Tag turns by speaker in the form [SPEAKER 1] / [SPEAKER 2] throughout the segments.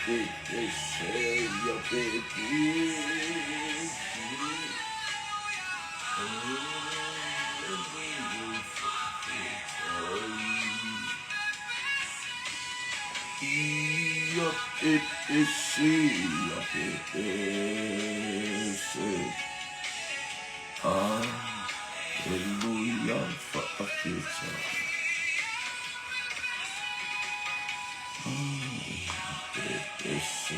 [SPEAKER 1] P S I P P I A P C A P S Aleluia faafetai. A P S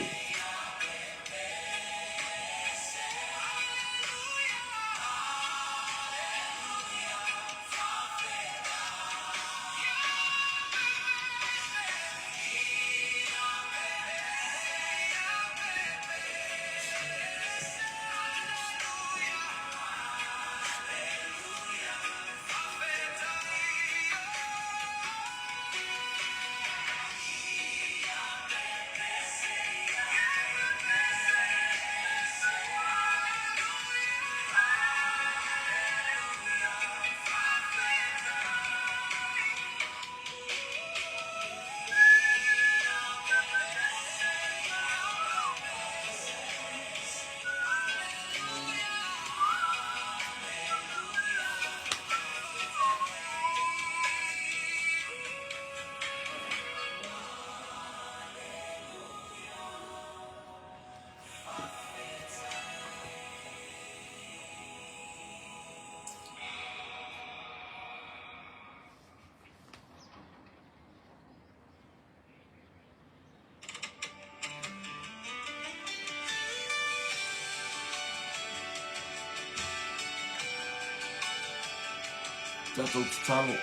[SPEAKER 1] Tatou tatalo,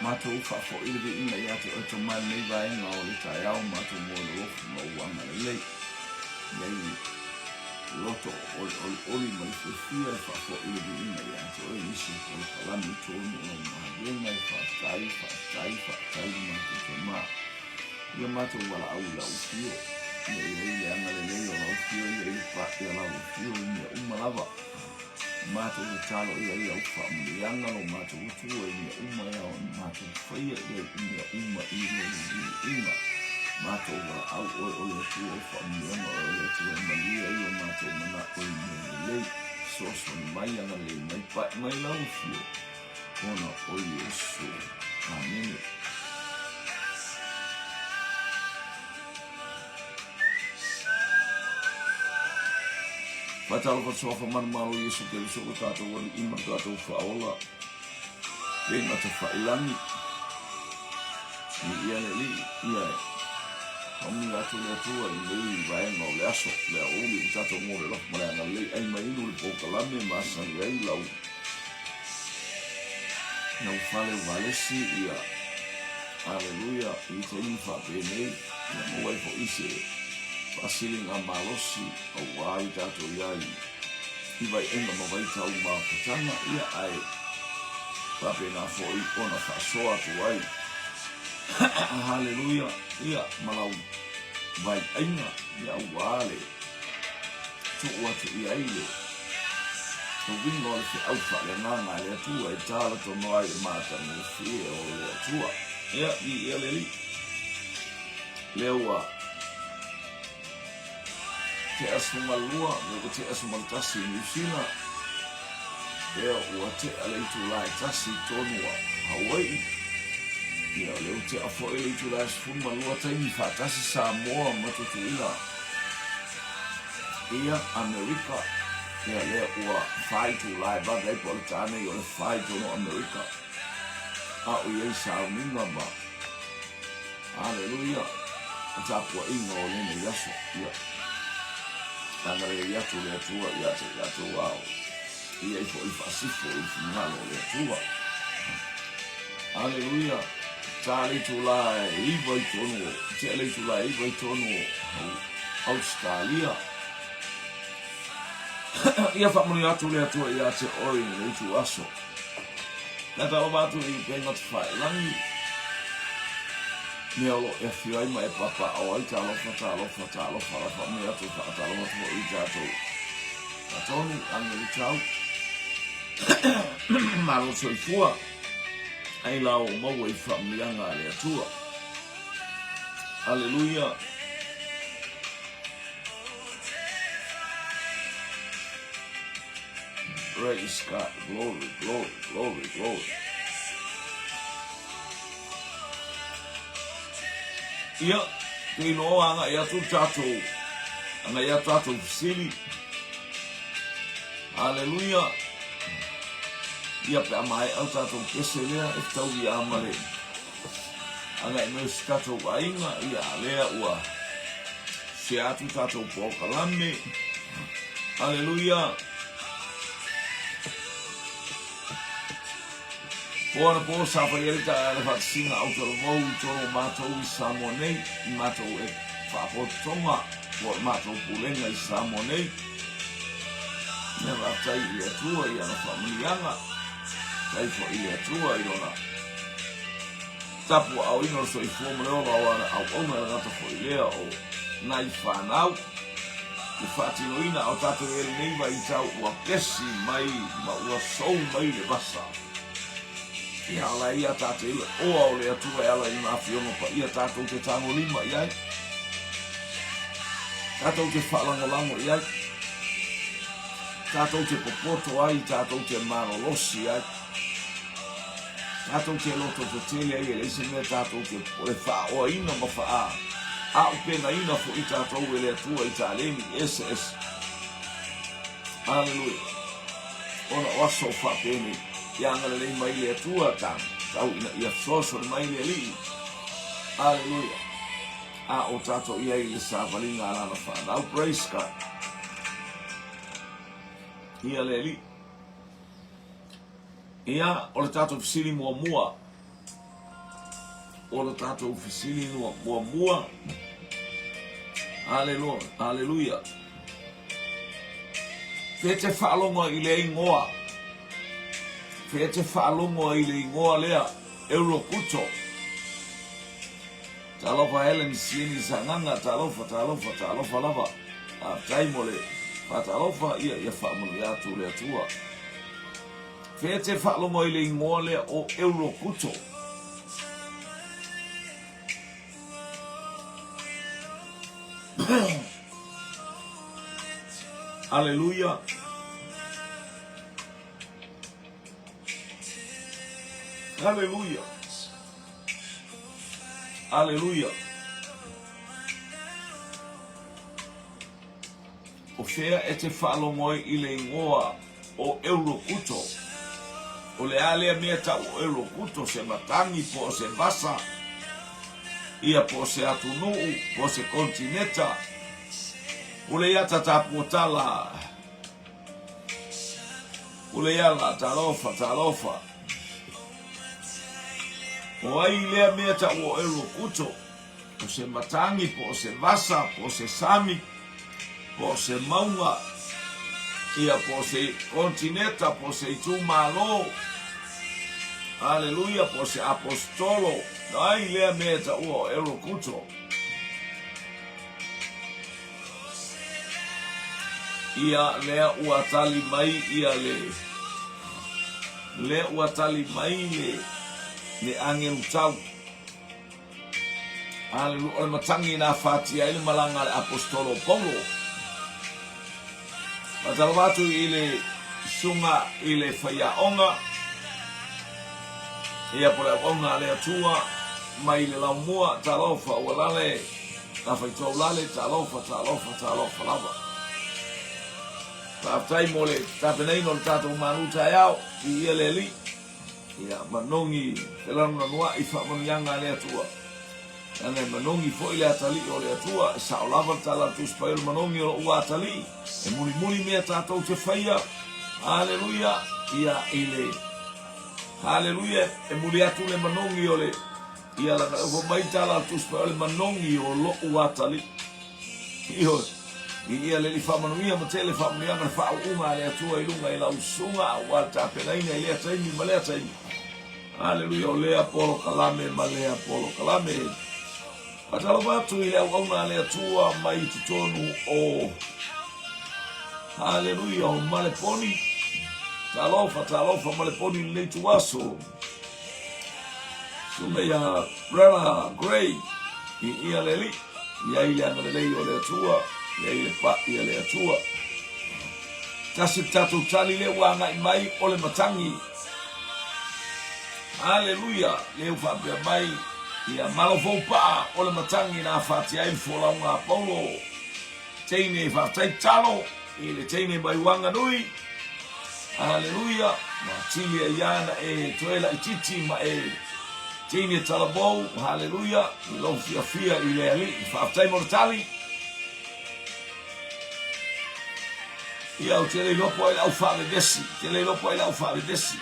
[SPEAKER 1] matou faafo'i le viiga ia te Oe toma i lenei vaega o le taeao, matou moe lolofu ma ou agalelei. I ai le loto o le olioli ma le fiafia e faafo'i le viiga ia te Oe nisi o polokalame i totonu o lau galuega e faafetai, faafetai, faafetai le matou toma. Ia matou valaau i lau afio, ia i ai le agalelei o lau afio, ia i le pa'i a lau afio i mea uma lava. Matou tatalo i ai au faamanuiaga lo matou Atua i mea uma e ao ona matou faia i ai i mea uma i lou viiga. Matou valaau oe o le Atua o faamanuiaga oe o le Atua e malie ai o matou manao i mea lelei. Fesoasoani mai, agalelei mai, pa'i mai lau afio ona o Iesu. Amene. Faatalofa Suafa Manumalo Iesu Keriso lo tatou Alii ma lo tatou Faaola le Matafailangi i ia le Alii ia e faamanuia atu le Atua i lenei vaega o le aso le aoauli ua tatou mo le alofa ma le agalelei ai mai inu le polokalame masani ai lau lau fale ualesi ia Aleluia i taimi faapenei ia maua ai foi se faasiliga malosi aua i tatou i ai i vaiaiga ma vaitau mafutaga ia ae faapena foi ona faasoa atu ai Haleluia ia ma lau vaiaiga ia aua le tuu atu i ai le uiga o le feau faaleagaga a le Atua e talatono ai le matagofie o le Atua. Ia, viia le Alii. Lea ua tea 12, lea ua tea 11 i Niu Sila, lea ua tea le itula e 1 i totonu o Hawaii, ia, lea ua tea foi le itula e 12 taimi faatasi Samoa ma Tutuila. Ia, Amerika, ia lea ua fa itula e vave ai po o le ta nei o le fa i totonu o Amerika, a o i ai sauniga ma, Aleluia, ma tapuaiga o lenei aso. Ia, agalelei atu le Atua ia te i latou a o i ai foi le faasifo i le finagalo o le Atua. Aleluia, ta le itula e 9 i totonu o, tea le itula e 9 i totonu o Ausetalia. Ia faamanuia atu le Atua ia te oe i lenei ituaso. Ia talofa atu i upega tafailagi, mea o lo o e afio ai ma e papaaao ai, talofa, talofa, talofa la faamanuia atu, faatalofa atu foi i tatou Atonu, agelu tau, malo soifua, ai la o maua i faamanuiaga a le Atua. Aleluia. Praise God. Glory, glory, glory, glory. Ia, te iloa agai atu tatou, agai atu tatou fesili. Haleluia. Ia pe a maea le tatou pese lea e fetaui a ma le agai mai o si tatou aiga, ia lea ua share atu tatou polokalame. Haleluia. Po anapo sa fai ai le le faatasiga autalavou i totonu o matou i Samoa nei, i matou e faapototoga po o le matou pulega i Samoa nei. Ia faafetai i le Atua i ana faamanuiaga, faafetai foi i le Atua i lona tapuaaoina o le soifua ma le ola o ana auauna e le gata foi lea o nai fanau. Le faatinoina o tatou i lenei vaitau ua kesi mai ma ua sou mai le vasa. Ia ala ia tātou i le oa o le Atua e ala i lona afioga paia tātou te tagolima i ai. Tātou te whaalagolago i ai. Tātou te popoto ai, tātou te malolosi ai. Tātou te loto tetele ai e leai se mea tātou te o le whaaoaina ma whaa āupegaina foʻi tātou e le Atua i taleni eseese. Aleluia. Ona o aso faapenei, ia agalelei mai le Atua tau ina ia fesoasoani mai le Alii. Aleluia. A o tātou i ai i le savaliga a lana whanau. Praise God. Ia le Alii. Ia, o le tatou fesili muamua, o le tatou fesili muamua, Aleluia, aleluia. Fea te faalogo i le ingoa, fea te faalogo i le ingoa lea, Eurokuto. Talofa Helen Sieni Sagaga, talofa, talofa, talofa lava. Faafetai mo le faatalofa, ia, ia faamanuia atu le Atua. Fea te faalogo i le ingoa lea o Eurokuto? Aleluia. Aleluia. Aleluia. O fea e te faalogo ai i le ingoa o Eurokuto? O le a lea mea tau o Eurokuto, se matagi po o se vasa, ia po o se atunuu, po o se kontineta. O le iata tapuatala, o le ala, talofa, talofa. O ai lea mea tau o Eurokuto? O se matagi, po o se vasa, po o se sami, po o se mauga, ia po o se kontineta, po o se itumalo, aleluia, po o se aposetolo, ai lea mea e taua o Eurokuto. Ia lea ua tali mai ia le lea ua tali mai le le agelu tau. Aleluia. O le matagi na afatia ai le malaga a le Aposetolo o Paulo. Faatalofa atu i le susuga i le faiaoga, ia po le auauna a le Atua mai le laumua, talofa ua lale, na faitau lale, talofa, talofa, talofa lava. Faafetai mo le tapenaina o le tatou malu taeao, viia le Alii. Ia, manogi te lanulanuai faamanuiaga a le Atua. Leaga e manogi foi le atalii o le Atua, e sao lava le tala a le Tusi Paia o le manogi o lou atalii, e mulimuli mea tatou te faia. Aleluia! Ia, i le Haleluia! E muli atu le manogi o le Ia, leaga e ofo mai le tala a le Tusi Paia o le manogi o lou atalii. Ioe. Viia le Alii faamanuia ma tele faamanuiaga le faauuga a le Atua i luga i lau susuga aua le tapenaina i lea taimi ma lea taimi. Aleluia o lea polokalame ma lea polokalame. Faatalofa atu i le auauna a le Atua mai totonu o Haleluia o Maleponi. Talofa, talofa Maleponi i lenei ituaso. Susuga ia Brother Gray, viia le Alii, i ai le agalelei o le Atua, i ai le pa'i a le Atua. Tasi le tatou tali lea ua agai mai o le matagi. Aleluia! Lea ua faapea mai, ia malofou paa o le matagi na afatia ai le folauga a Paulo. Teine faafetai tatalo i le teine mai Wanganui. Aleluia! Ua tili ai lava na e toe laititi ma e teine talavou. Haleluia! I lou fiafia i le Alii. Faafetai mo le tali. Ia, ou te le iloa po o ai le au faavevesi, te le iloa po o ai le au faavevesi.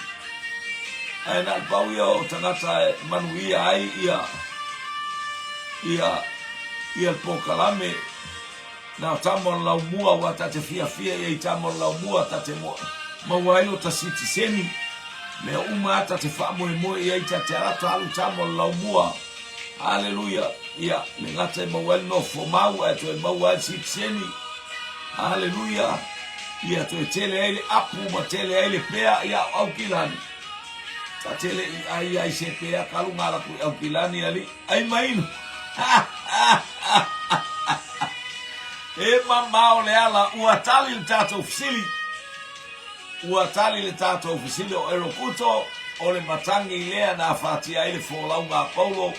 [SPEAKER 1] Ae na o le pau ia o tagata e manuia ai ia, ia, ia le polokalame na o tama o le laumua, aua ta te fiafia ia i tama o le laumua, ta te maua ai lota sitiseni, mea uma lava ta te faamoemoe i ai, ta te alu atu alu tama o le laumua. Aleluia! Ia, le gata e maua ai le nofo mau ae toe maua ai le sitiseni. Aleluia! Ia toe tele ai le apu ma tele ai le pea ia o Aukilani. Ta tele i ai ai se pea kalu ngala kui Aukilani ali ai mainu. E mamao le ala ua tali le tatou fesili. Ua tali le tatou fesili o Erokuto, o le matagi lea na afatia ai le folauga a Paulo,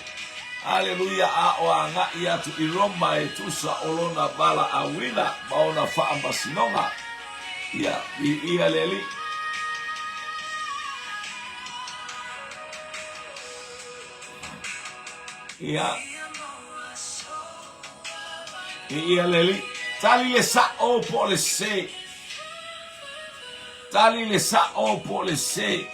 [SPEAKER 1] Aleluia, a o agai atu i Roma e tusa o lona valaauina ma ona faamasinoga. Ia, viia le Alii. Ia, viia le Alii. Tali le sa'o po o le sese. Tali le sa'o po o le sese.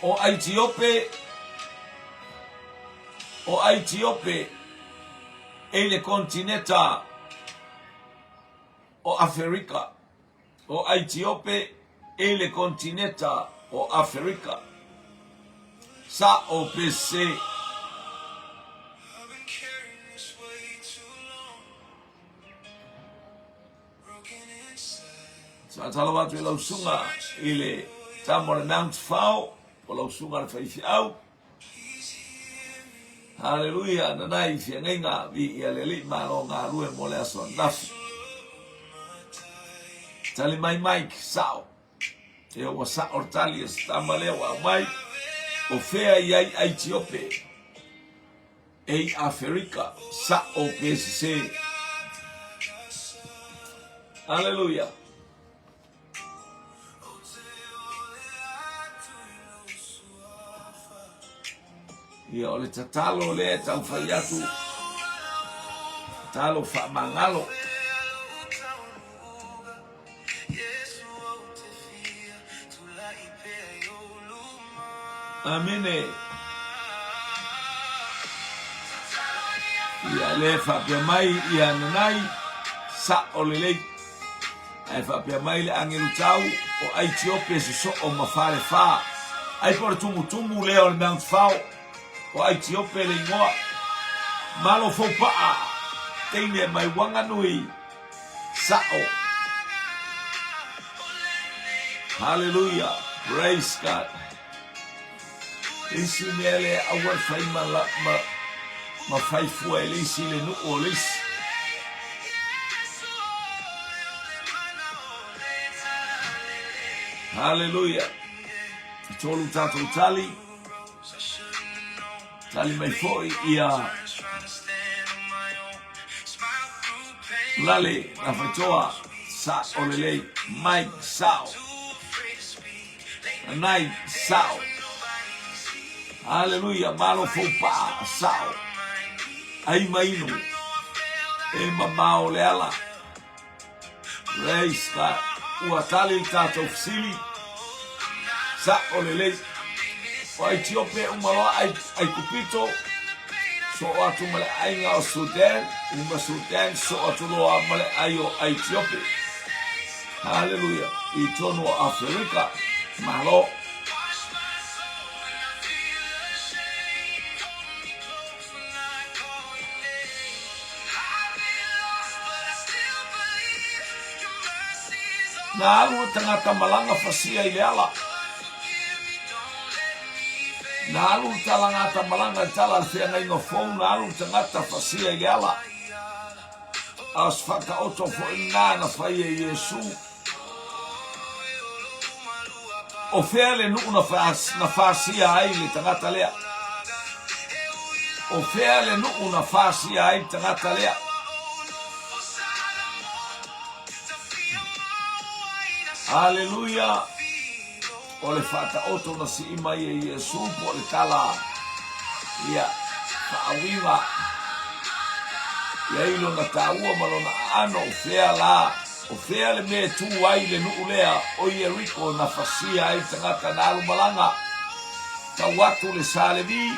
[SPEAKER 1] O Aitiope, o Aitiope e i le kontineta o Aferika. O Aitiope e i le kontineta o Aferika. Sa'o pe sese. Sa talo atu i lau susuga i le tama o le Mount Fao, o lau susuga le faifeau. Haleluia, nanai i feagaiga, viia le Alii, malo galue mo le aso ananafi. Tali mai Mike, sao. E ua sao le tali a se tama lea ua aumai. O fea i ai Aitiope? E i Aferika, sao pe sese. Haleluia. Ia, o le tatalo lea e taumafai atu, tatalo faamagalo. Amene. Ia, lea e faapea mai ia Nanai, sa'o lelei. Ae faapea mai le agelu tau o Aitiope sosoo ma Falefa. Ai po o le tumutumu lea o le Mount Fao, o Aitiope le igoa. Malo Foupaa, teine mai Wanganui, sa'o. Hallelujah, praise God. Le isi mea lea aua le fai ma, la, ma, ma fai fua e le isi le nuu o le isi. Hallelujah. E tolu tatou tali. Tali mai foi ia Lale Lafaitoa sa o lelei Mike Sao. Lanai sao. Haleluia, malo foupaa sao. Ai mainu. E mamao le ala. Praise God. Ua tali le tatou fesili. Sa'o lelei. O Aitiope uma loa ai, Aikupito. Soo atu ma le aiga o Sudan. Uma Sudan, soo atu loa ma le ai o Aitiope. Haleluia. I tonu o Aferika. Malo. Na alu le tagata malaga fasia i le ala. Na alu le talagata malaga i tala le feagaiga fou, na alu le tagata fasia i le ala. A o se faataoto foi lena na fai e Iesu. O fea le nuu na, na fasia ai le tagata lea? O fea le nuu na fasia ai le tagata lea? Aleluia! O le faataoto na sii mai e Iesu po o le tala ia faauiga i ai lona taua ma lona aano, o fea la, o fea le mea e tu ai le nuu lea o Ieriko na fasia ai tagata na alu malaga, tau atu le sa Levi.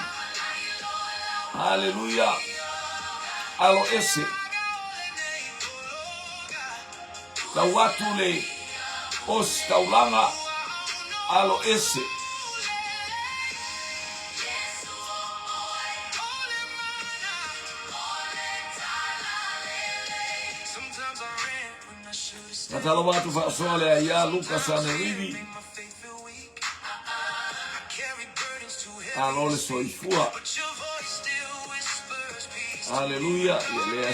[SPEAKER 1] Haleluia! Alo ese. Tau atu le ositaulaga alo ese. Tatalo atu faasoa lea ia Luka Sanerivi. Alo le soifua. Aleluia. Ia lea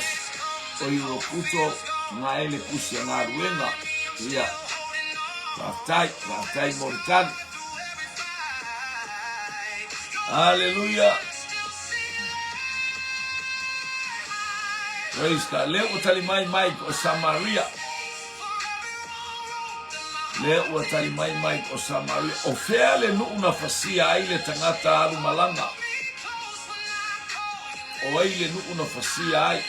[SPEAKER 1] o Eurokuto ngae le pusi a galuega. Ia. Faafetai, faafetai mo le tali. Aleluia. Praise God. Lea ua tali mai Mike o Samaria. Lea ua tali mai Mike o Samaria. O fea le nuu na fasia ai le tagata alu malaga? O ai le nuu na fasia ai?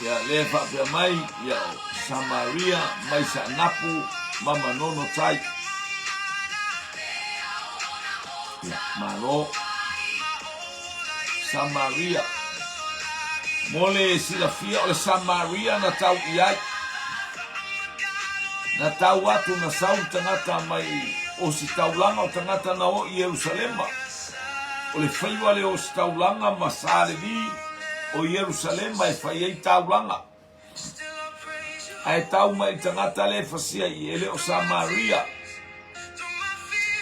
[SPEAKER 1] Ia, lea e faapea mai, ia, o Samaria mai Saanapu ma Manono tai. Ia, malo. Samaria. Mo le silafia o le Samaria na tau i ai. Na tau atu na sau tagata mai Ositaulaga o tagata na o i Ierusalema. O le faiva le Ositaulaga ma Sa Levi o Ierusalema e fai ai taulaga. Ae tau mai i tagata le fasia i ele o Samaria.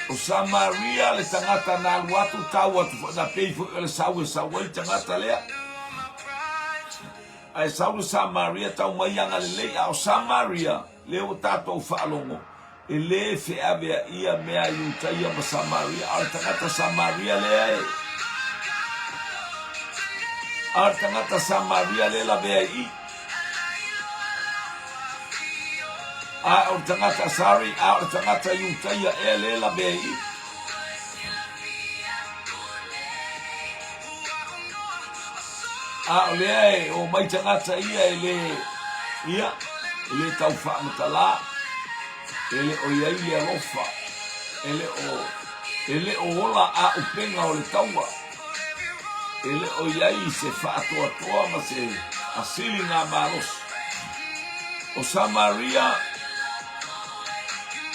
[SPEAKER 1] O Samaria le tagata na alu atu tau atu foi na pei foi o le sau e sau ai tagata lea. Ae sau le Samaria tau mai agalelei, a o Samaria, lea ua tatou faalogo, e lē feaveaia mea a Iutaia ma Samaria, a o le tagata Samaria lea e, a o le tagata Samaria lea e lavea i i. A o le tagata, sorry, a o le tagata Iutaia ea lea e lavea i i. A o lea e omai tagata ia e le, ia, e le tau faamatala, e le o i ai le alofa, e le o, e le o ola āupega o le taua, e le o i ai se faatoatoa ma se asiliga malosi. O Samaria,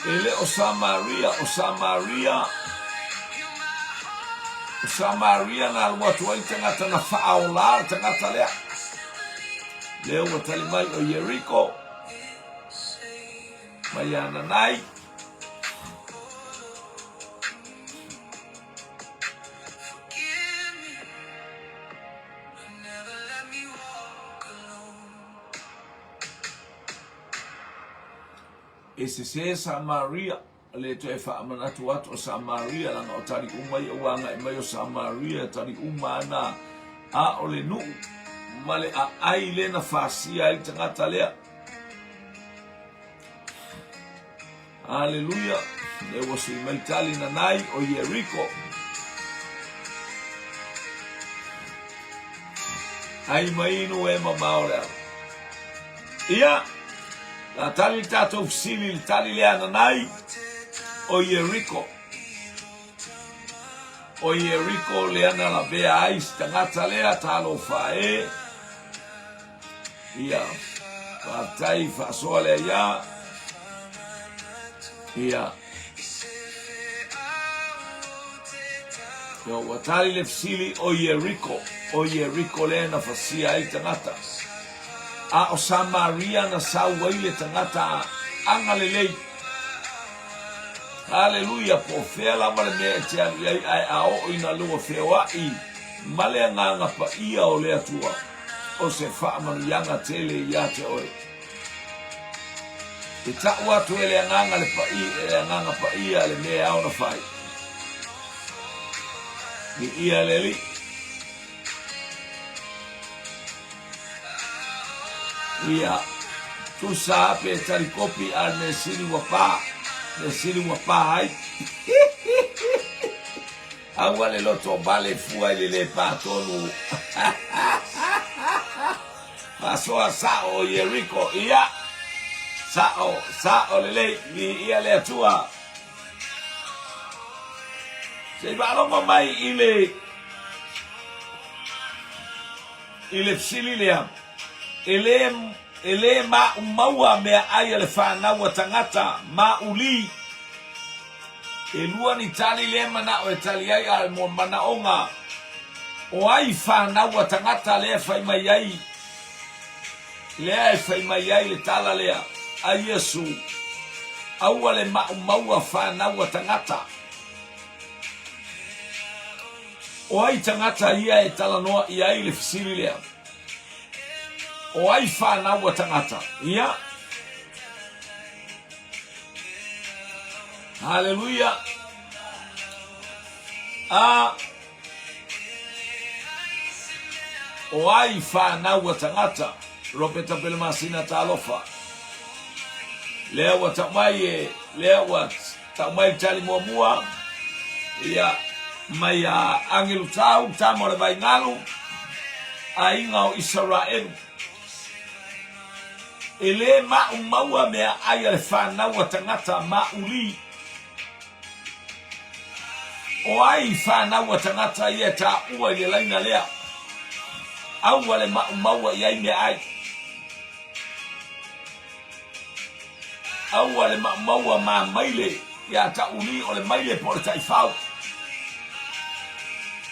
[SPEAKER 1] e le o Samaria, o Samaria, O Samaria na alu atu ai tagata na faaola le tagata lea. Lea ua tali mai o Ieriko, mai Ananai. E sesē Samaria. Le toe faamanatu atu o Samaria, leaga o tali uma ia ua agai mai o Samaria, tali uma ana, a o le nuu ma le aai lea na fasia ai le tagata lea. Aleluia! Lea ua sui mai tali nanai o Ieriko. Ai mai inu e mamao le ala. Ia, la tali le tatou fesili, le tali lea nanai, o Ieriko. O Ieriko lea na lavea ai si tagata lea, talofa e. Ia, faafetai faasoa lea ia. Ia. Ia, ua tali le fesili o Ieriko, o Ieriko lea na fasia ai tagata. A o Samaria na sau ai le tagata. Agalelei. Haleluia, po o fea lava le mea e te alu i ai, ae a oo ina lua feoai ma le Agaga Paia o le Atua, o se faamanuiaga tele ia te oe. E tau atu e le Agaga le paia, e le Agaga Paia le mea e ao ona fai. Viia le Alii. Ia, tusa pe tali kopi a le mea sili ua pa, mea sili ua pa ai. Aua le loto vale fua i le le pa tonu. Faasoa sao o Ieriko, ia, sao, sao lelei, viia le Atua. Se i faalogo mai i le i le fesili lea, e lē, e lē maʻumaua meaʻai a le fanau a tagata mauli. E lua ni tali lea manaʻo e tali ai, a mo manaʻoga o ai fanau a tagata lea e fai mai ai, lea e fai mai ai le tala lea a Iesu, Aua le maʻumaua fanau a tagata. O ai tagata ia e talanoa i ai le fesili lea? O ai fanau a tagata ia? Haleluia! A O ai fanau a tagata? Ropeta Pelemasina Talofa. Lea ua tau mai e, lea ua tau mai le tali muamua, ia, mai a Agelu Tau, tama o le Vaigalu, aiga o Isaraelu. E lē maʻumaua meaʻai a le fanau a tagata mauli. O ai fanau a tagata ia e taua i le laina lea? Aua le maʻumaua i ai meaai. Aua le maʻumaua ma maile ia taʻuli o le maile po o le taifau.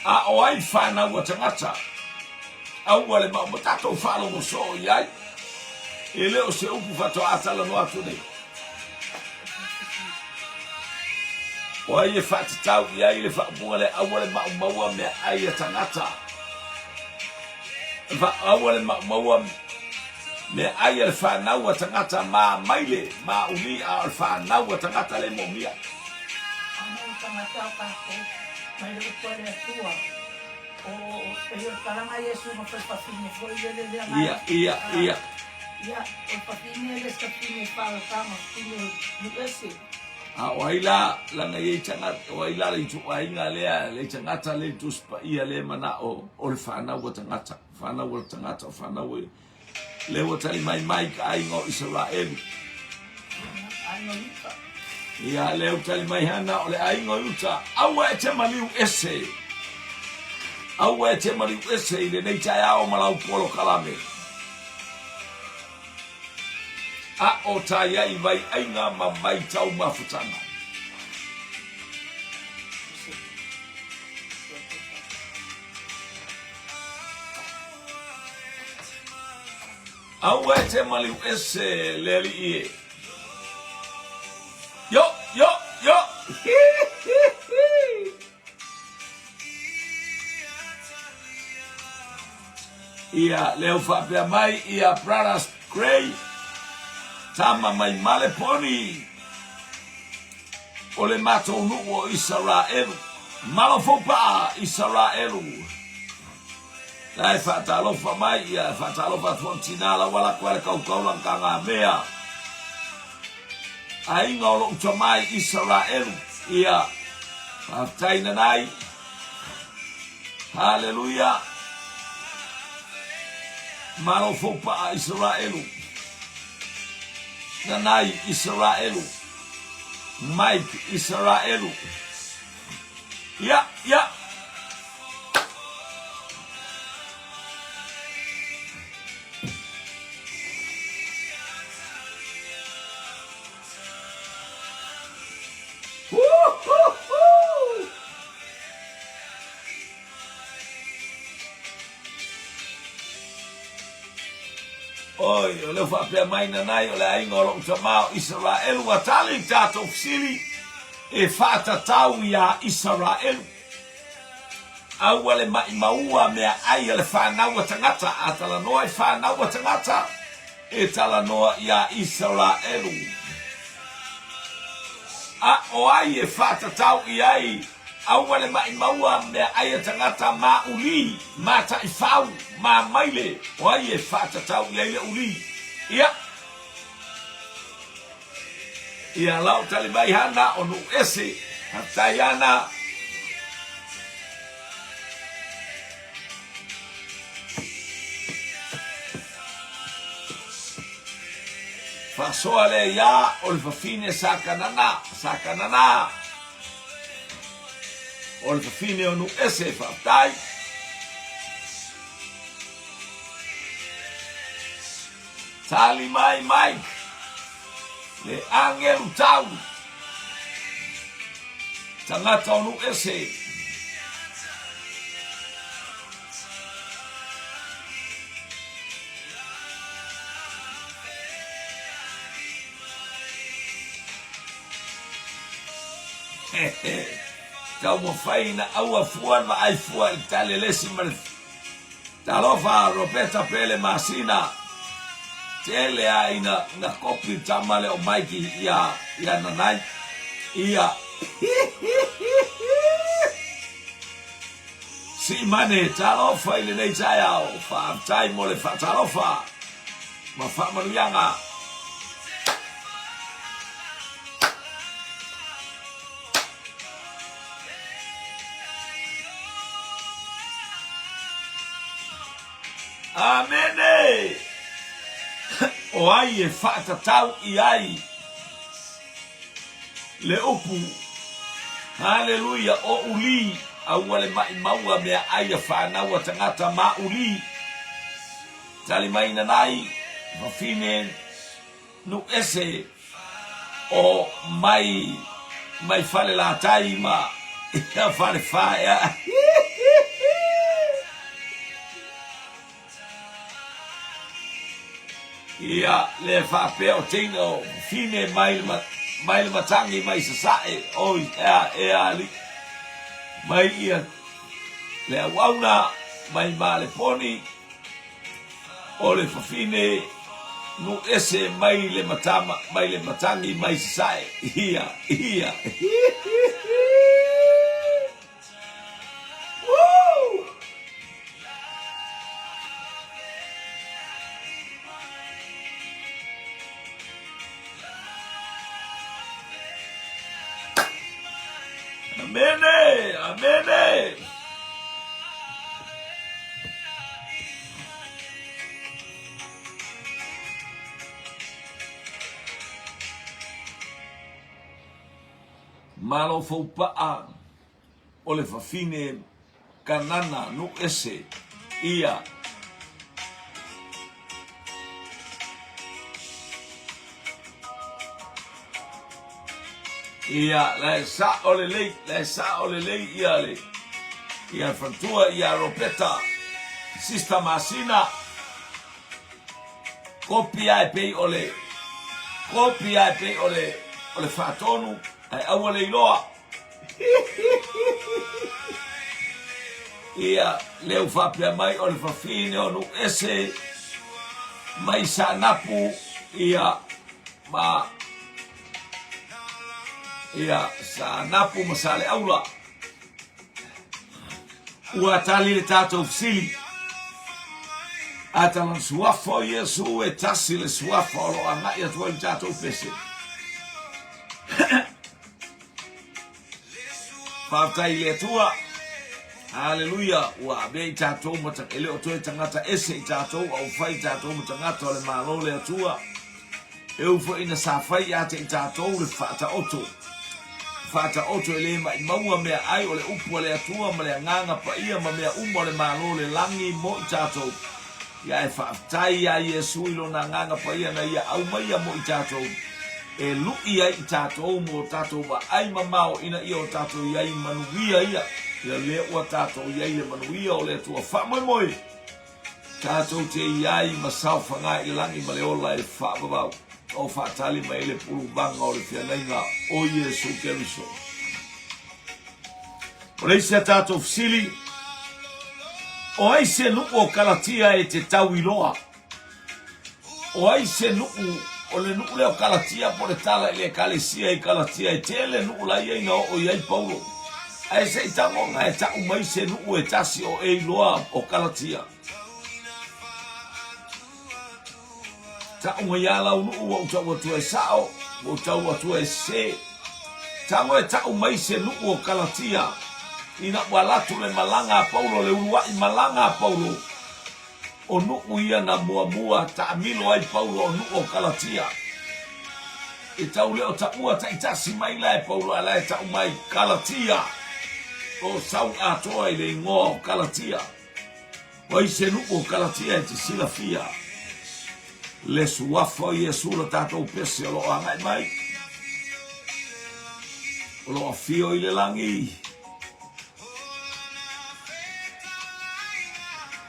[SPEAKER 1] A o ai fanau a tagata? Aua le maʻumaua. Tatou faalogo soo i ai. E le o se upu faatoa talanoa atu nei. O ai e faatatau i ai le faaupuga lea, aua le maʻumaua meaai a tagata. Aua le maʻumaua meaai a le fanau a tagata ma maile, ma uli, a o le fanau a tagata le moomia.
[SPEAKER 2] Fanau tagata o tatou, mai le upu a le Atua, o pei o le talaga a Iesu ma fai fafine foi lele lea na
[SPEAKER 1] Ia, ia, ia.
[SPEAKER 2] Ia, o le fafine le se fafine faalataga, fafine nuu ese.
[SPEAKER 1] A o ai la, lana i ai tagata, o ai la le ituaiga lea, le tagata le Tusi Paia lea manao o le fanau a tagata, fanau a le tagata, o fanau e, lea ua tali mai mai ka aiga o Isaraelu.
[SPEAKER 2] Aiga o Iuta.
[SPEAKER 1] Ia, lea ua tali mai hana o le aiga o Iuta, aua e te maliu ese. Aua e te maliu ese i lenei taeao ma lau polokalame. A o tai ai vai aiga ma vai taumafataga. Aua e te maliu ese le alii e. Yo, yo, yo! Hi, hi, hi! Ia, lea ua faapea mai ia Brothers Gray, tama mai Maleponi, o le matou nuu o Isaraelu. Malo foupaa Isaraelu. La e faatalofa mai ia, e faatalofa atu foi tina la ua lako ai le kaukau lan ka ngā mea. Aiga o lou tamai Isaraelu, ia, faafetai nanai. Haleluia! Malo foupaa Isaraelu. Nanai Isaraelu. Mike Isaraelu. Ia, ia. O Oi, o lea ua faapea mai nanai o le aiga o lo'u tamā o Isaraelu ua tali i tatou fesili e faatatau iā Isaraelu. Aua le maʻimaua meaai a le fanau a tagata, a talanoa i fanau a tagata, e talanoa iā Isaraelu. A o ai e faatatau i ai Aua le maʻimaua meaai a tagata ma uli, ma taifau, ma maile, o ai e faatatau i ai le uli? Ia. Ia lau tali mai hana o nuu ese, faafetai ana. Faasoa lea ia o le fafine sa Kanana, sa Kanana. O le fafine o nuu ese, faafetai. Tali mai Mike, le agelu tau, tagata o nuu ese. Taumafai ina aua fua le vaai fua i le tali a le isi ma le Talofa Roberta Pele Masina tele a ina na kopi tama le o Mikey ia ia nanai ia Simane talofa i lenei taeao faafetai mo le faatalofa ma faamanuiaga. Amene! O ai e faatatau i ai le upu Haleluia o uli aua le maʻimaua meaai a fanau a tagata ma uli tali mai nanai fafine nu ese o mai mai Falelatai ma ia Falefa ea. Ia le faapea o teina o fine mai le mai le matangi mai sasae oi ea ea ali mai ia le auauna mai Maleponi O le fafine nu ese mai le matama mai le matangi mai sasae ia ia Woo! Amene! Amene! Malo faupaʻa o le fafine Kanana nu ese ia. Ia, la e sa'o lelei, la e sa'o lelei ia le, ia le faletua ia Ropeta, Sista Masina, kopi a e pei o le, kopi a e pei o le, o le faatonu, ae aua le iloa. Ia, lea ua faapea mai o le fafine o Nuuese mai Saanapu, ia, ma Ia, Saanapu ma Saleaula. Ua tali le tatou fesili. A tala suafa o Iesu e tasi le suafa o lo o agai atu ai le tatou pese. Faafetai i le Atua. Haleluia, ua avea i tatou ma e le o toe tagata ese i tatou, a ua fai i tatou ma tagata o le Malo o le Atua. E ui foi ina sa fai ia te i tatou le faataoto, faataoto e le maʻimaua meaai o le upu a le Atua ma le Agaga Paia ma mea uma o le Malo o le Lagi mo i tatou. Ia e faafetai iā Iesu i Lona Agaga Paia na Ia aumaia mo i tatou, e luʻi ai i tatou mo tatou vaai mamao ina ia o tatou i ai manuia ia, ia lea ua tatou i ai le manuia o le Atua. Faamoemoe! Tatou te i ai ma saofaga i le lagi ma le ola e faavavau o faatali mai ai le puluvaga o le feagaiga o Iesu Keriso. O le isi a tatou fesili, o ai se nuu o Kalatia e te tau iloa? O ai se nuu, o le nuu lea o Kalatia po o le tala i le ekalesia i Kalatia, e tele nuu la ia ina oo i ai Paulo. Ae se i tagoga e tau mai se nuu e tasi o e iloa o Kalatia. Tau mai lava lau nuu ua ou tau atua e sao, ua ou tau atua e sese. Tago e tau mai se nuu o Kalatia, ina ua alu atu le malaga a Paulo, le uluai malaga a Paulo, O nuu ia na muamua taamilo ai Paulo o nuu o Kalatia. E tau le o taua taitasi mai la e Paulo a la e tau mai Kalatia. O sau atoa i le igoa o Kalatia. O ai se nuu o Kalatia e te silafia le suafa o Iesu lo tatou pese o lo o agai mai. O lo o afio i le lagi.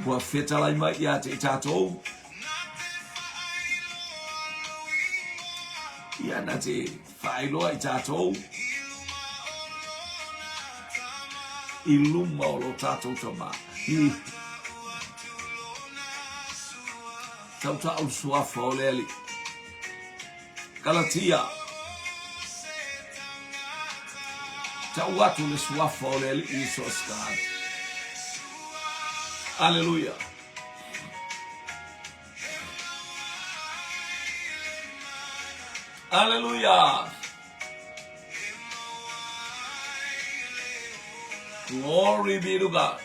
[SPEAKER 1] Ua fetalai mai ia te i tatou. Ia na te whaailoa i tatou i luma o lo tatou tama. Hi. Tautau suafa o le Alii. Galatia. Tau atu le suafa o le Alii i so o se tagata. Aleluia. Aleluia. Glory be to God.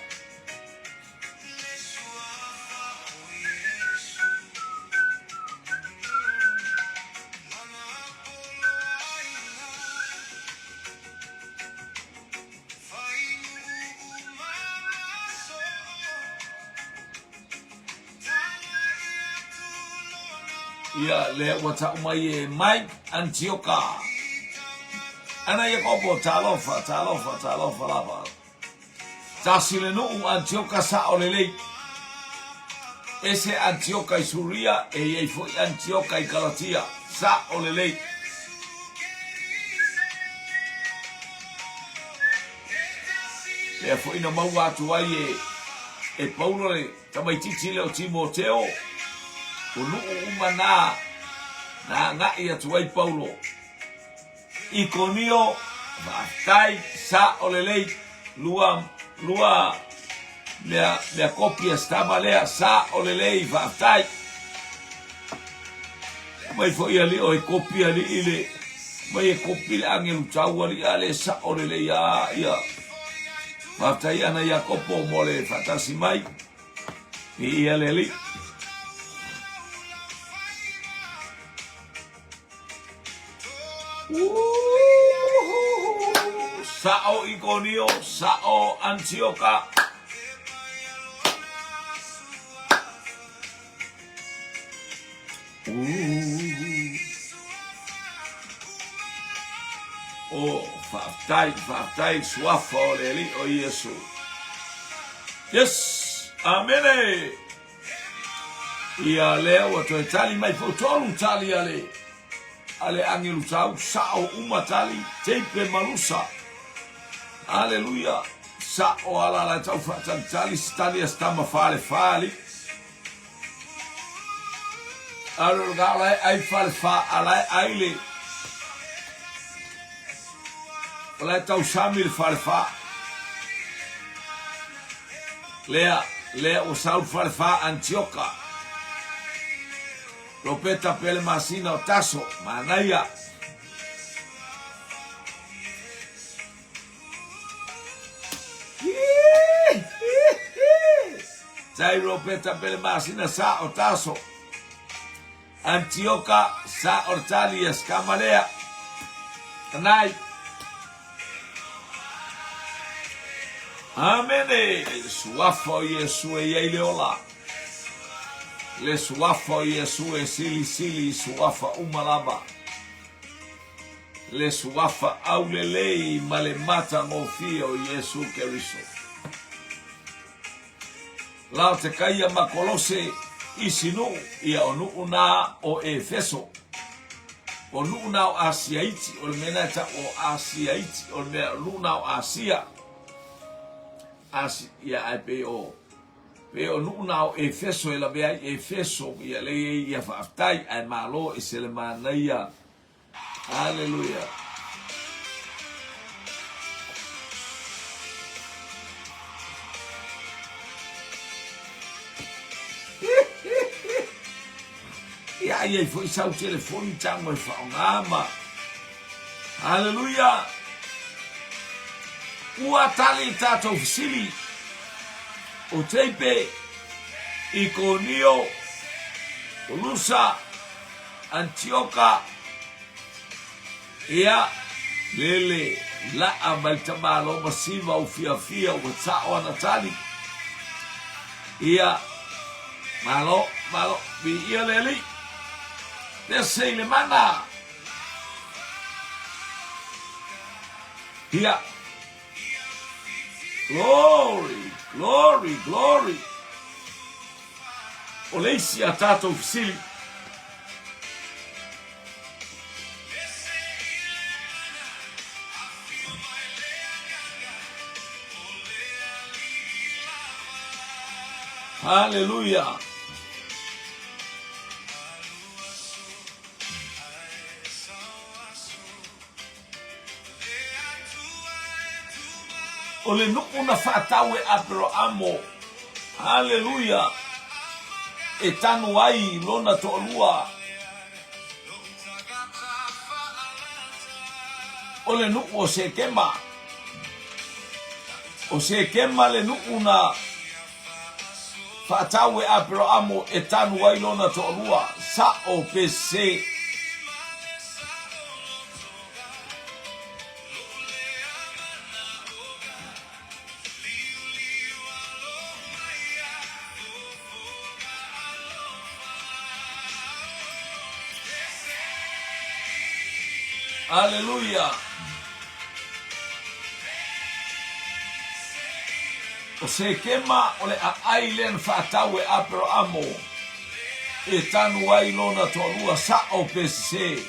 [SPEAKER 1] Ia, lea ua tau mai e Mike Antioka. Ana Iakopo, talofa, talofa, talofa lava. Tasi le nuu Antioka sao lelei. Ese Antioka i Suria, e i ai foi Antioka i Kalatia. Sao lelei. Lea foi na maua atu ai e, e Paulo le tamaitiiti lea o Timoteo, o nuu uma na, na agai atu ai Paulo. Ikonio, faafetai, sao lelei, lua, lua mea, mea kopi a se tama lea, sao lelei, faafetai. Mai foi alii o e kopi alii le, mai e kopi le agelu tau alii a le sao lelei a ia. Faafetai ana Iakopo mo le faatasi mai. Viia le Alii. Sao Ikonio, sao Antioka. O, faafetai, faafetai, suafa o le Alii o Iesu. Yes, amene. Ia lea ua toe tali mai foi tolu tali a le a le agelu tau sao uma tali teipe malusa. Aleluia. Sao ala la tau faatalitali se tali a se tama fale fali. Alo ga la ai fale fa ala ai le o la tau sami le fale fa. Lea, lea ua sau le falefa Antioka. Lopeta pele masina o Taso, manaia. Tai Ropeta pele masina sa o Taso. Antioka sa o tali e skamalea. Tanai. Amene. Suafa o Iesu e iai le ola. Le suafa o Iesu e silisili i suafa uma lava. Le suafa aulelei ma le matagofie o Iesu Keriso. Laotekaia ma Kolose isi nuu, ia o nuu na o Efeso. O nuu na o Asia iti, o le mea na e tau o Asia iti, o le mea o nuu na o Asia. Asia, ia ae pei o pei o nuu na o Efeso e lavea ai Efeso, ia le ia faafetai ae malo e se le manaia. Aleluia. Ia ai ai foi sau telefoni tago e faaaoga ma Haleluia! Ua tali le tatou fesili o Teipe, Ikonio, Kolusa, Antioka, ia, lele, laa mai tamalo ma siva u fiafia ua sao ana tali. Ia, malo, malo, viia le Alii. Pese i le mana. Ia. Glory, glory, glory. O le isi a tatou fesili. Haleluia. O le nuu na faatau e Aperoamo, haleluia, e tanu ai lona toalua. O le nuu o Sekema. O Sekema le nuu na faatau e Aperoamo e tanu ai lona toalua, sa'o pe sese. Aleluia! O Sekema o le aai lea na faatau e Aperahamo e tanu ai lona toalua sa'o pe sesē.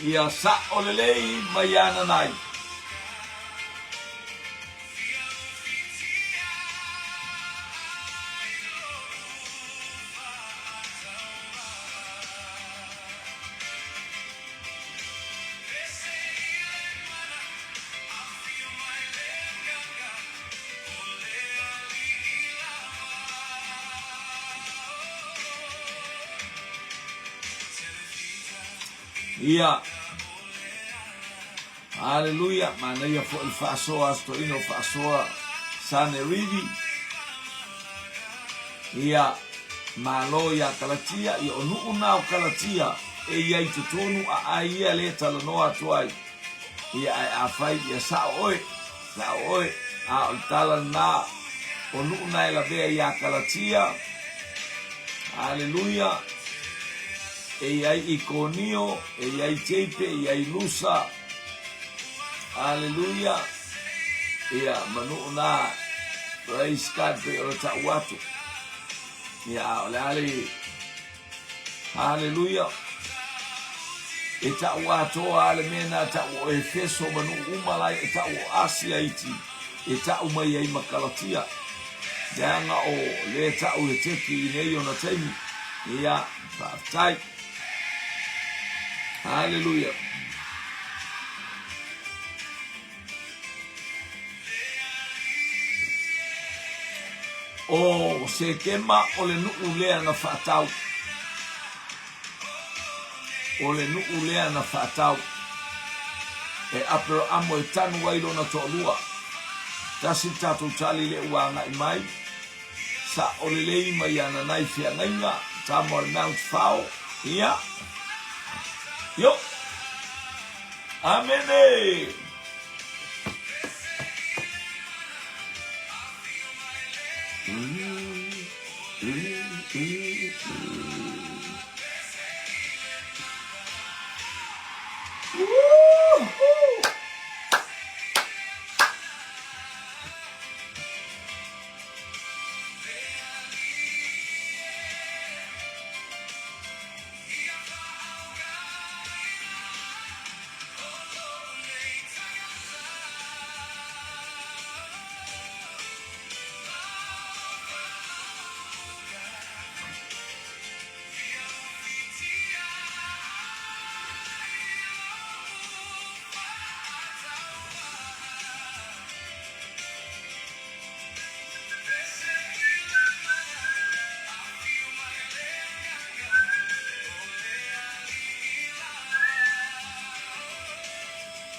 [SPEAKER 1] Ia sa'o lelei mai ana nai. Ia. Haleluia. Manaia foi le faasoa Aso Toeaina o faasoa Sane Rivi. Ia, malo iā Kalatia, ia o nuu na o Kalatia e i ai i totonu a ai ia lea e talanoa atu ai. Ia, ae afai ia sa'o oe, sa'o oe, a o le tala lena o nuu na e lavea iā Kalatia. Haleluia. E i ai Ikonio, e i ai Teipe, e i ai Lusa. Haleluia. Ia, ma nuu na, praise God, pei o le ta'u atu. Ia, a o le a le, haleluia. E ta'u atoa a le mea na ta'u o Efeso ma nuu uma lai e ta'u o Asia iti, e ta'u mai ai ma Kalatia. Leaga o le ta'u e teki i nei ona taimi. Ia, faafetai. Haleluia. O Sekema o le nuu lea na faatau. O le nuu lea na faatau. E Aperahamo e tanu ai lona toalua. Tasi le tatou tali lea ua agai mai. Sa'o lelei mai ana nai feagaiga, tama o le Mount Fao. Ia. Yo. Amene!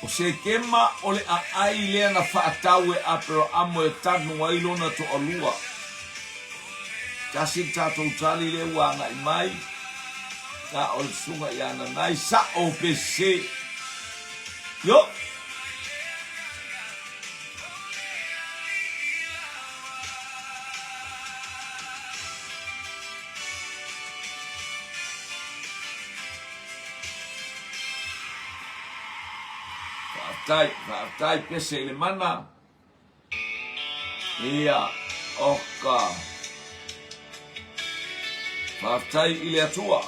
[SPEAKER 1] O Sekema o le aai lea na faatau e Aperaamo e tanu ai lona toalua. Tasi le tatou tali lea ua agai mai, na o le susuga ia Nanai, sa'o pe sese. Yo! Faafetai, faafetai pese i le mana. Ia, oka. Faafetai i le Atua.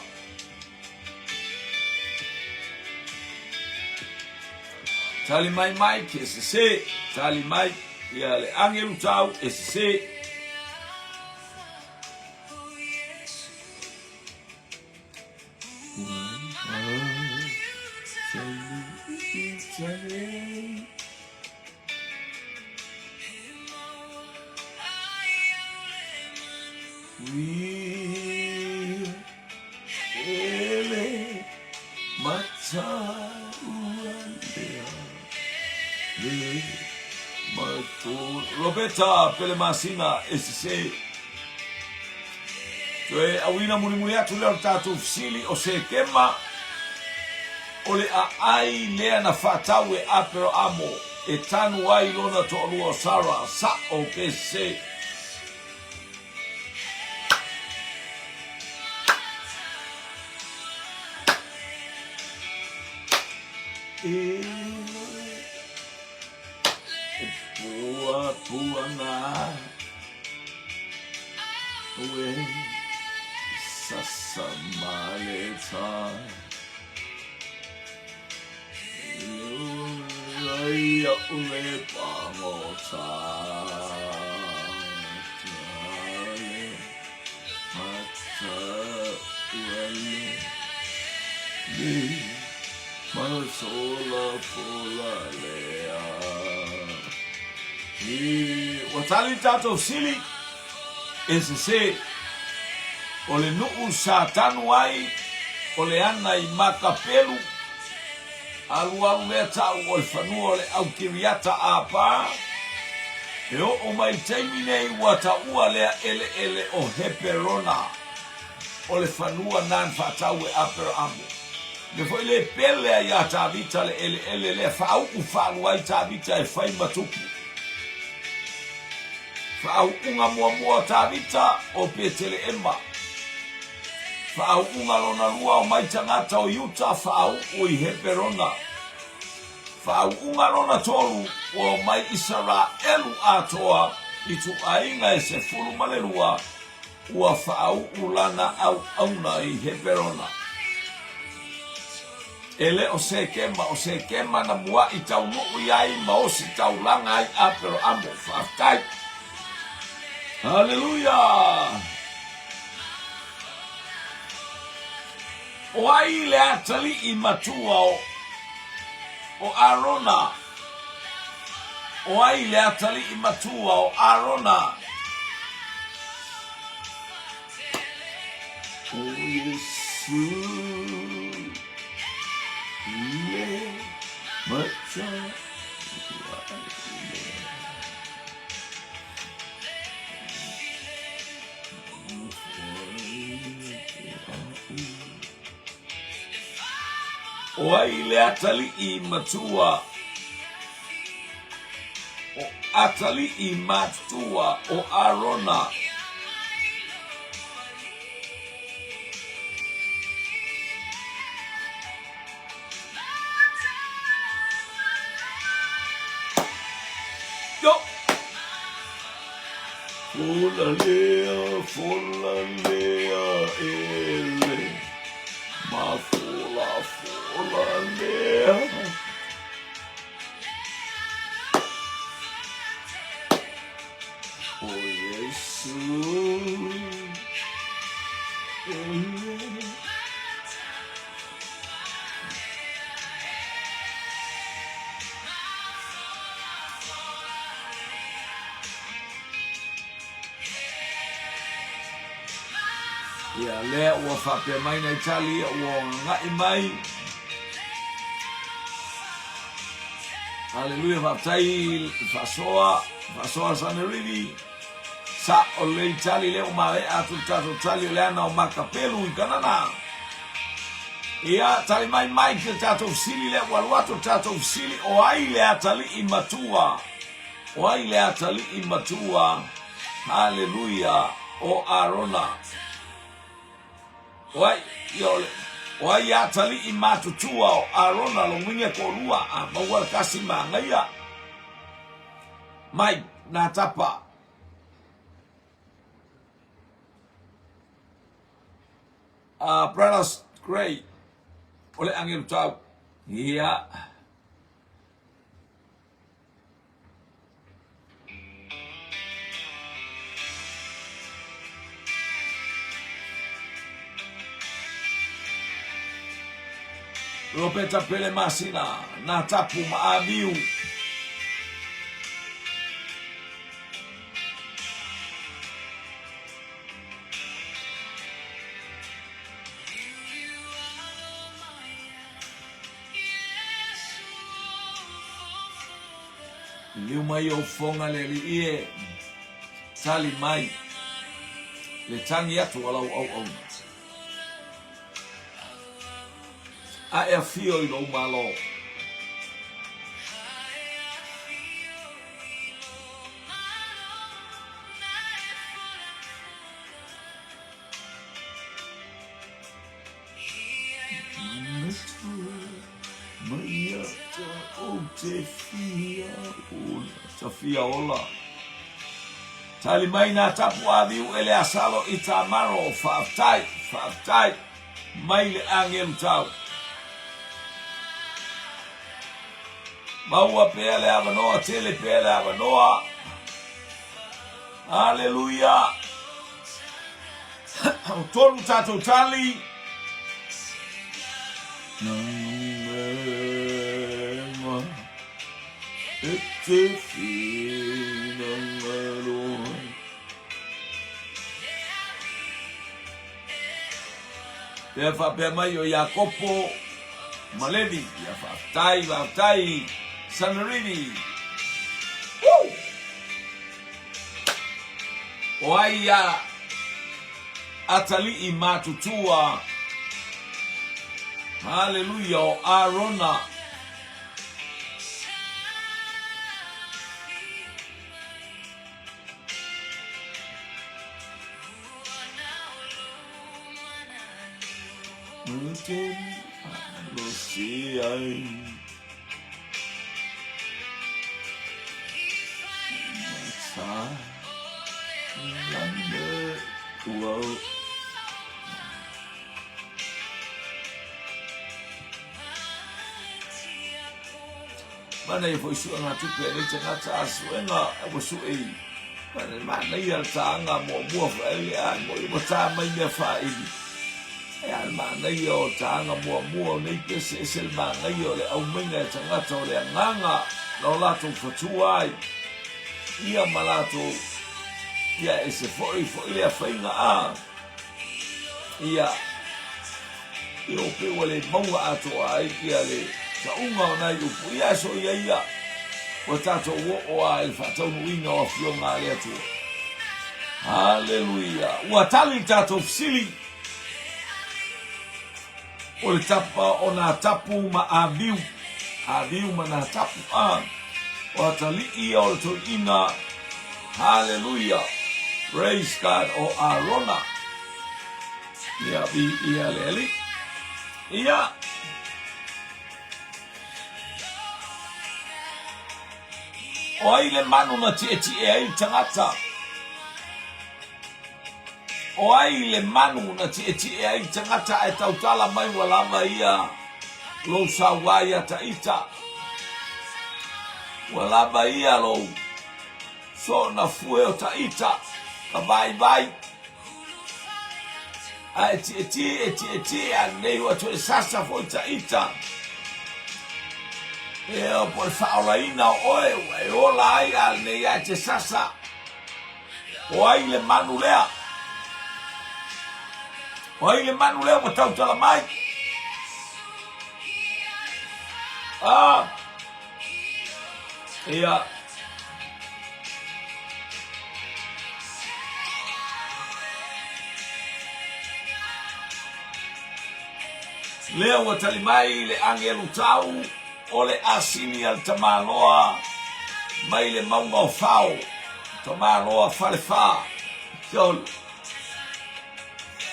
[SPEAKER 1] Tali mai Mike, e sese. Tali mai ia le agelu tau, e sese. Roberta Pelemasina e sese. Toe auina mulimuli atu lea o le tatou fesili o Sekema, o le aai lea na faatau e Aperahamo e tanu ai lona toalua o Sara, sa'o pe sese. E puapuaga. Ue sasa maleta Ia ule pangota Tale mata uele Le masola fola lea Ua tali tatou sili e sese, o le nuu sa tanu ai o le ana i Makapelu, alualu lea tau o le fanua o le au Kiriata Apa, e oo mai i taimi nei ua taua lea eleele o Heperona, o le fanua na na faatau e Aperahamo. Mea foi le pele ai iā Tavita le eleele lea, faauu faalua ai Tavita e fai ma tupu. Faauuga muamua o Tavita o Peteleema. Faauuga lona lua o mai tagata o Iuta faauu i Heperona. Faauuga lona tolu ua omai Isaraelu atoa i ituaiga e 12 ua faauu lana auauna i Heperona. E le o Sekema, o Sekema na muaʻi taunuu i ai ma osi taulaga ai Aperoamo. Faafetai. Haleluia! O ai le atalii matua o, o Arona? O ai le atalii matua o Arona? O Iesu le mata O ai le atalii matua o atalii matutua o Arona? Yo! Fola lea, fola lea, ele ma fola, fola lea. O Iesu, o Iesu. Ia lea ua faapea mai nai tali ua gaga'i mai. Haleluia, faafetai le faasoa, faasoa Sanerivi. Sa o lelei tali lea ua maea atu le tatou tali o le ana o Makapelu i Kanana. Ia, tali mai Mike le tatou fesili lea ua alu atu le tatou fesili o ai le atalii matua? O ai le atalii matua? Haleluia, o Arona. O ai, ia o le, o ai atalii matutua o Arona lona uiga e toalua a maua le tasi manaia. Mai nā tapa. Brothers Gray, o le agelu tau. Ia. Ropeta Pele Masina, nā tapu ma Āmiu. Liliu mai ou fofoga le Alii e, tali mai le tagi atu a lau auauna. A e afio i lou Malo. Fia ola. Tali mai nā tapu āviu e le asalo i Tamaro, faafetai, faafetai mai le agelu tau. Maua pea le avanoa, tele pea le avanoa. Aleluia. O tolu tatou tali. E te whina Pea faapea mai o Iakopo ma Levi, ia faafetai, faafetai, Sanarini. Woo! O ai ia atalii matutua? Haleluia, o Arona. Manaia foi suega tupe a nei tagata a suega ua sue i manaia le tāga muamua foi a mo i ua tā mai mea faaili. E a le manaia o tāga muamua o nei pese ese le manaia o le aumaiga e tagata o le agaga na o latou fatua ai ia ma latou ia ese foi foi lea faiga a ia e o pe ua le maua atoa ai ia le tauga o nai upu ia so ia ia ua tatou oo a i le faataunuuina o afioga a le Atua. Haleluia. Ua tali le tatou fesili o le tapa o nā tapu ma Aviu, Aviu ma nā tapu a o atalii ia o le toeaina. Haleluia. Praise God o Arona. Ia vi ia le Alii. Ia. O ai le manu na tietie ai le tagata? O ai le manu na tietie ai le tagata ae tautala mai ua lava ia lou sauā ia Taita? Ua lava ia lou soona fue o Taita, ka vaivai. Ae tietie e tietie a nei ua toe sasa foi Taita. E o po le faaolaina o oe ua e ola ai a lenei ae te sasa. O ai le manu lea? O ai le manu lea ua tautala mai? Ah! Ia. Lea ua tali mai le agelu tau o le asini a le tamaloa mai le mauga o Fao, tamaloa Falefa. Tolu.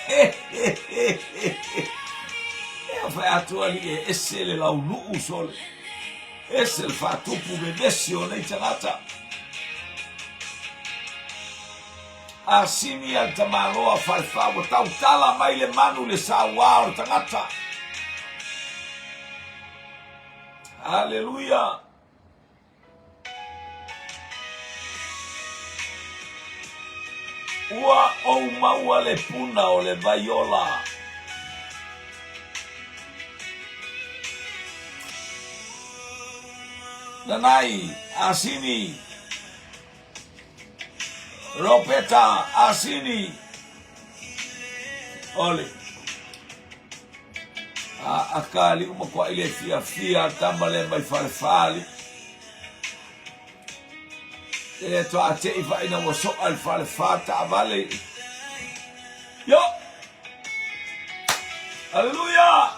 [SPEAKER 1] He he he he he. Ea fai atu alii e ese le lauluu sole. Ese le faatupu vevesi o nei tagata. Asini a le tamaloa Falefa ua tautala mai le manu i le sauā o le tagata. Haleluia! Ua ou maua le puna o le vai ola. Nanai, Asini, Ropeta, Asini, Ole. A aka ali uma kua ile fia fia tama le mai fale. E toa te i whaina ua soa le fale wha taavale. Yo! Hallelujah!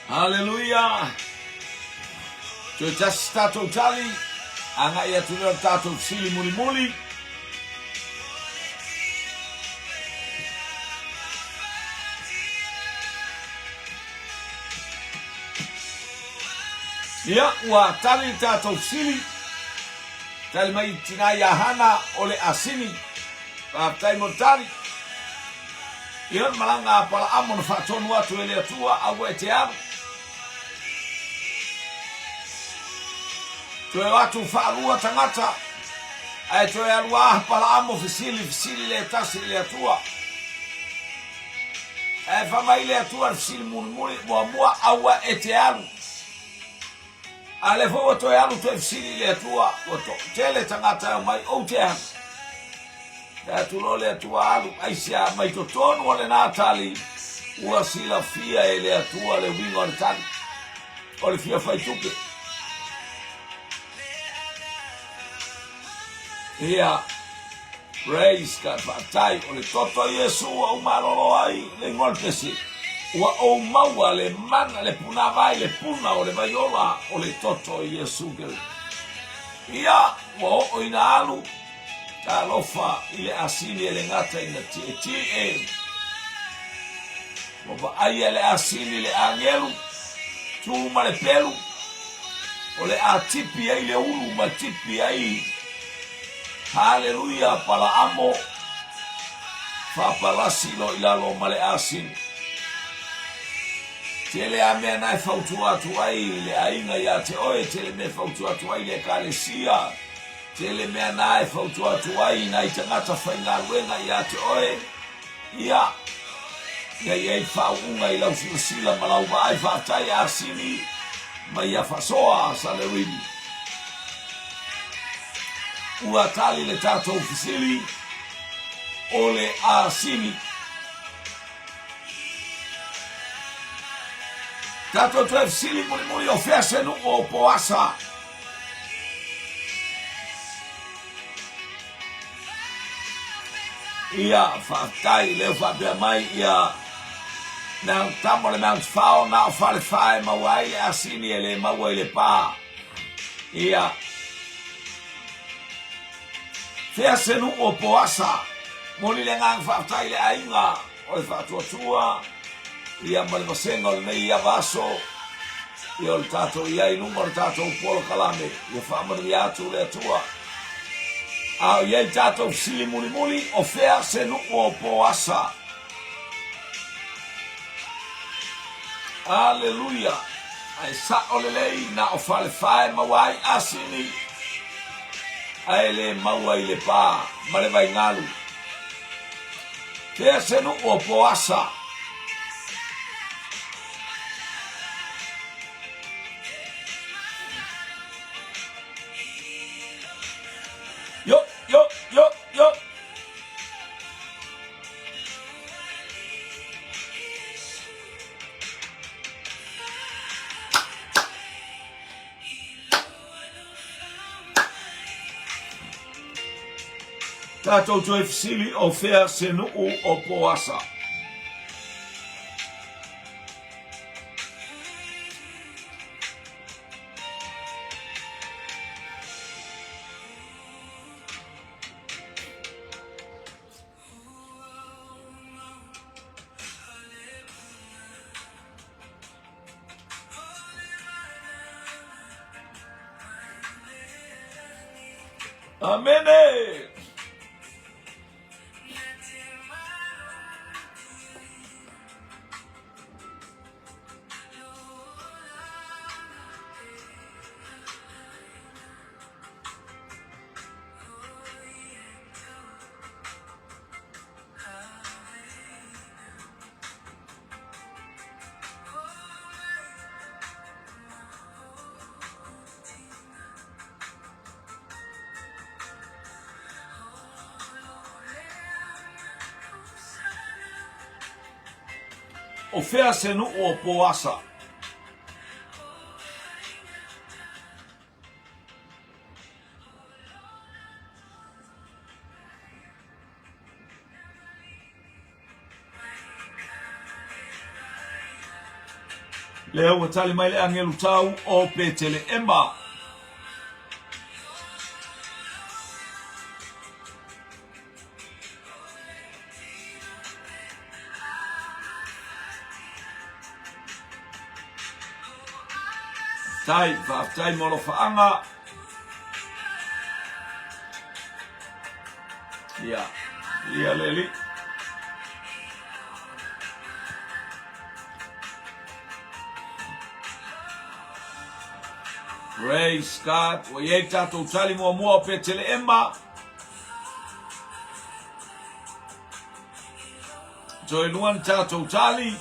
[SPEAKER 1] Haleluia! Toe tasi tatou tali, agai atu lea o le tatou fesili mulimuli. Ia, ua tali le tatou fesili. Tali mai tina ia Hana o le asini. Faafetai mo le tali. Ia, o le malaga a Apalaamo na faatonu atu e le Atua, aua e te alu. Toe o atu faalua tagata, ae toe alu a Apalaamo fesili, fesili le tasi i le Atua. Ae fai mai le Atua le fesili mulimuli, muamua, aua e te alu. A lea foi ua toe alu toe fesili i le Atua, ua toatele tagata e omai, ou te alu. Fai atu loa le Atua, Alu, aisea mai totonu o lena tali, ua silafia e le Atua le uiga o le tali, o le fia fai tupe. Ia, praise God, faafetai, o le toto o Iesu ua ou malolo ai, le igoa o le pese, ua ou maua le mana, le punāvai, le puna o le vai ola o le toto o Iesu. Ia, ua oo ina alu, Talofa i le asini e le gata ina tietie. Ua vaaia le asini le agelu, tu ma le pelu, o le a tipi ai le ulu ma tipi ai. Haleluia, Palaamo, faapalasi loa i lalo ma le asini. Tele a mea na e fautua atu ai le aiga ia te oe, tele mea e fautua atu ai le Ekalesia. Tele mea na e fautua atu ai i nai tagata faigaluega ia te oe, ia, ia i ai faauuga i lau silasila ma lau vaai faafetai asini ma ia faasoa Salerini. Ua tali le tatou fesili o le asini. Tatou toe fesili mulimuli o fea se nuu o Poasa. Ia, faafetai, lea ua faapea mai ia Mount Tama o le Mount Fao, na o Falefa e maua ai le asini e le maua i le pā. Ia, fea se nuu o Poasa, moni le agaga faafetai i le aiga o le faatuatua, ia ma le vasega o lenei ava aso, ia o le tatou i ai i luga o le tatou polokalame, ia faamanuia atu le Atua. A o i ai tatou fesili mulimuli, o fea se nuu o Poasa? Aleluia! Ae sa'o lelei na o Falefa e maua ai asini, ae le maua i Lepa ma le Vaigalu. Fea se nu'u o Poasa? Yo, yo, yo, yo! Tatou toe fesili o fea se nuu o Poasa. Amene! O fea se nuu o Poasa? Lea ua tali mai le agelu tau o Peteleema. Tai, faafetai mo alofaaga. Ia, ia le alii. Praise God. Ua i ai tatou tali muamua o Peteleema. Toe lua ni tatou tali.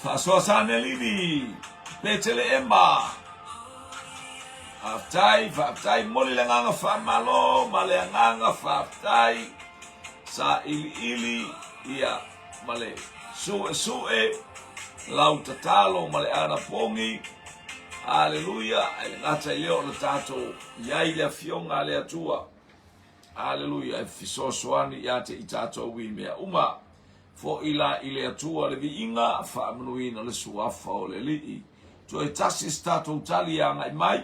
[SPEAKER 1] Faasoa Sanelini, Peteleema. Faafetai, faafetai, momoli le agaga faamalo ma le agaga faafetai sailiili ia ma le suesue lau tatalo ma le anapogi. Aleluia, e le gata i lea o le tatou i ai le afioga a le Atua. Aleluia, e fesoasoani ia te i tatou i mea uma. Fo'i la i le Atua le viiga, faamanuina le suafa o le Alii. Toe tasi se tatou tali e agai mai.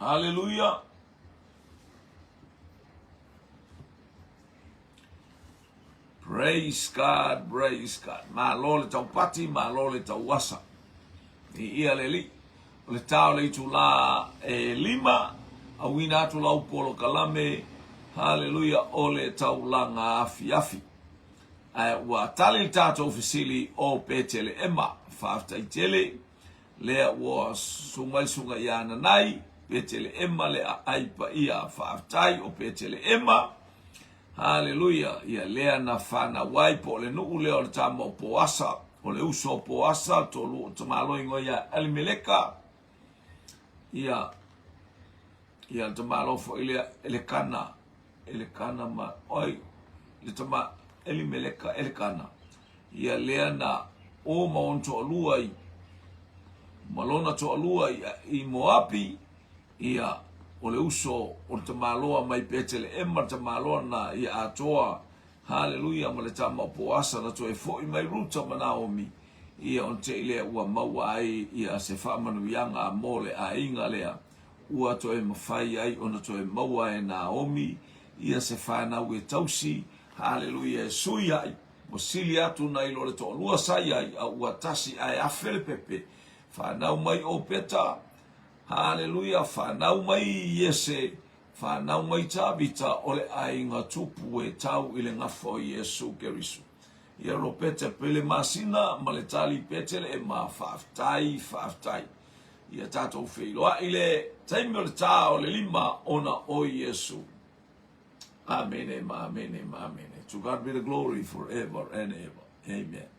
[SPEAKER 1] Aleluia. Praise God, praise God. Malo le taupati, malo le tauasa. Viia le Alii. O le tā o le itulā e lima, auina atu lau polokalame, haleluia, o le taulaga afiafi. Ae ua tali le tatou fesili o Peteleema. Faafetai tele, lea ua susu mai le susuga ia Nanai, Peteleema le aai paia. Faafetai o Peteleema. Haleluia! Ia lea na fanau ai po o le nuu lea o le tama o Poasa, o le uso o Poasa, toalua o tamaloa ingoa ia Elimeleka, ia, ia le tamaloa foi lea Elekana, Elekana ma, oi, le tama Elimeleka, Elekana, ia lea na o ma ona toalua i, ma lona toalua i, i Moapi, Ia, o le uso o le tamaloa mai Peteleema, le tamaloa na ia atoa, haleluia, ma le tama o Poasa na toe foi mai Ruta ma Naomi, ia ona te i lea ua maua ai ia se faamanuiaga mo le aiga lea. ua toe mafai ai ona toe maua e Naomi ia se fanau e tausi, haleluia, e sui ai, ua sili atu nai lo le toalua sa i ai, a ua tasi ae afe le pepe. Fanau mai ʻo Peta, haleluia, fanau mai Iese, fanau mai Tavita, o le aiga tupu e tau i le gafa o Iesu Keriso. Ia Ropeta Pele Masina ma le Tali Petele e ma faafetai, faafetai. Ia tatou feiloai le taimi o le tā o le lima ona o Iesu. Amene ma amene ma amene. To God be the glory forever and ever. Amen.